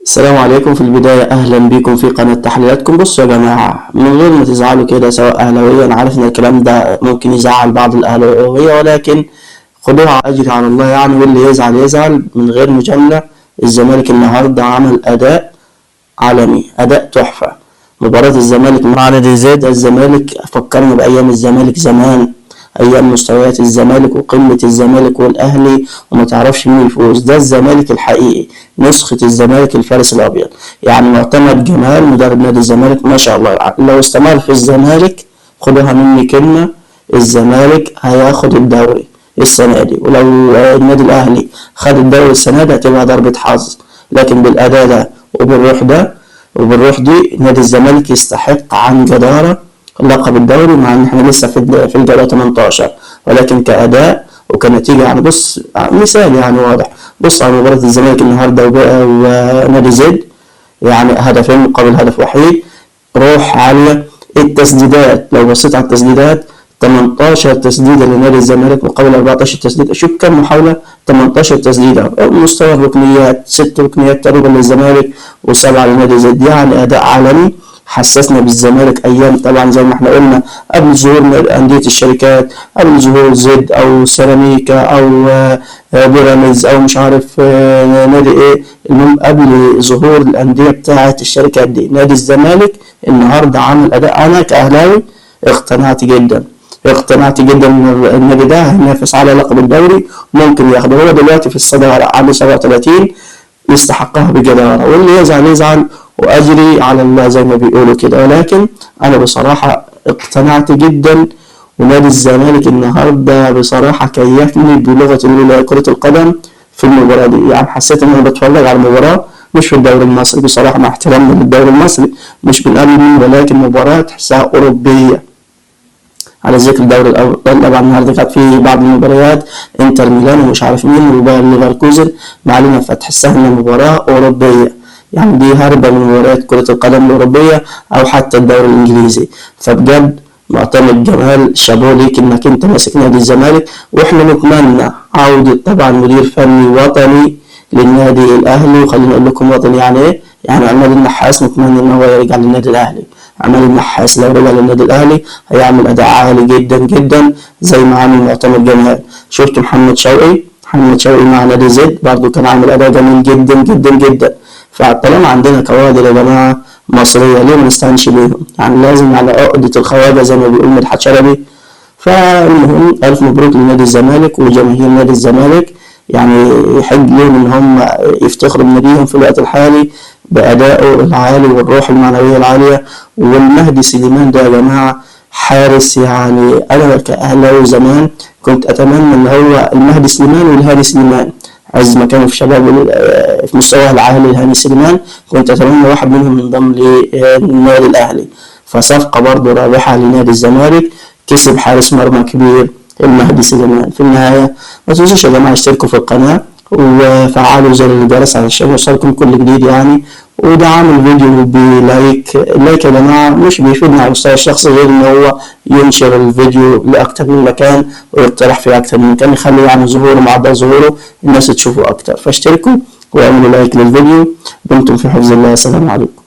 السلام عليكم. في البداية أهلا بكم في قناة تحليلاتكم. بصوا يا جماعة، من غير ما تزعلوا كده سواء أهلاوية، أنا عارف إن الكلام ده ممكن يزعل بعض الأهلاوية، ولكن خدوها أجري على الله يعني، واللي يزعل يزعل من غير مجاملة. الزمالك النهاردة عمل أداء عالمي، أداء تحفة. مباراة الزمالك مع نادي زد، الزمالك فكرنا بأيام الزمالك زمان، أيام مستويات الزمالك وقمة الزمالك والأهلي، وما تعرفش مين يفوز. ده الزمالك الحقيقي، نسخة الزمالك الفارس الأبيض. يعني معتمد جمال مدرب نادي الزمالك ما شاء الله، لو استمر في الزمالك خدوها مني كلمة، الزمالك هياخد الدوري السنة دي. ولو النادي الأهلي خد الدوري السنة دي هتبقى ضربة حظ، لكن بالأداء ده وبالروح ده وبالروح دي نادي الزمالك يستحق عن جدارة لقب الدوري، مع ان احنا لسه في الجولة 18، ولكن كأداء وكنتيجة يعني بص مثال يعني واضح. بص على مباراة الزمالك النهارده ونادي زد، يعني هدفين مقابل هدف وحيد، روح عالية. التسديدات لو بصيت على التسديدات 18 تسديدة لنادي الزمالك مقابل 14 تسديدة، شوف كم محاولة، 18 تسديدة. مستوى الركنيات 6 ركنيات تقريبا للزمالك و7 لنادي زد، يعني أداء عالمي حسسنا بالزمالك أيام طبعا زي ما احنا قلنا قبل ظهور أندية الشركات، قبل ظهور زد أو سيراميكا أو بيراميدز أو مش عارف نادي إيه، المهم قبل ظهور الأندية بتاعة الشركات دي، نادي الزمالك النهارده عمل أداء. أنا كأهلاوي اقتنعت جدا، اقتنعت جدا ان النادي ده هينافس على لقب الدوري، ممكن ياخده. هو دلوقتي في الصدارة عنده 37، يستحقها بجدارة، واللي يزعل يزعل وأجري على الله زي ما بيقولوا كده. ولكن أنا بصراحة اقتنعت جدا، ونادي الزمالك النهارده بصراحة كيفني بلغة كرة القدم في المباراة دي. يعني حسيت إن أنا بتفرج على مباراة مش في الدوري المصري بصراحة، مع احترامنا للدوري المصري مش بنقلل منه، ولكن مباراة تحسها أوروبية. على ذكر الدوري الأول طبعا النهارده كانت في بعض المباريات، انتر ميلان ومش عارف مين وباير ليفركوزن، ما علينا، فتحسها انها مباراة أوروبية، يعني دي هربة من مباريات كرة القدم الأوروبية أو حتى الدوري الإنجليزي. فبجد معتمد جمال شابوه ليك إنك أنت ماسك نادي الزمالك، وإحنا نتمنى عودة طبعا مدير فني وطني للنادي الأهلي. وخليني أقول لكم وطني يعني إيه، يعني عماد النحاس نتمنى إن هو يرجع للنادي الأهلي. عماد النحاس لو رجع للنادي الأهلي هيعمل أداء عالي جدا جدا زي ما عامل معتمد جمال. شفت محمد شوقي، محمد شوقي مع نادي زد برضه كان عامل أداء جميل جدا جدا جدا. فطالما عندنا كوادر يا جماعة مصرية ليه ما نستعنش بيهم؟ يعني لازم على عقدة الخواجة زي ما بيقول مدحت شلبي. فالمهم ألف مبروك لنادي الزمالك وجماهير نادي الزمالك، يعني يحب لهم إن هم يفتخروا بناديهم في الوقت الحالي بأدائه العالي والروح المعنوية العالية. والمهدي سليمان ده يا جماعة حارس، يعني أنا كأهلاوي زمان كنت أتمنى إن هو المهدي سليمان والهادي سليمان عز ما كانوا في شباب في مستواه العالي الهاني سليمان، كنت أتمنى واحد منهم ينضم للنادي الأهلي. فصفقة برضه رابحة لنادي الزمالك، كسب حارس مرمى كبير المهدي سليمان. في النهاية ما تنسوش يا جماعة اشتركوا في القناة وفعلوا زر الجرس علشان يوصلكم كل جديد يعني، ودعموا الفيديو ب like. like يا جماعة مش بيفيدنا على المستوى الشخصي غير إن هو ينشر الفيديو لأكتر من مكان ويقترح في أكتر من مكان، يخلي يعني ظهوره معدل ظهوره الناس تشوفه أكتر. فاشتركوا واعملوا like للفيديو. دمتم في حفظ الله، السلام عليكم.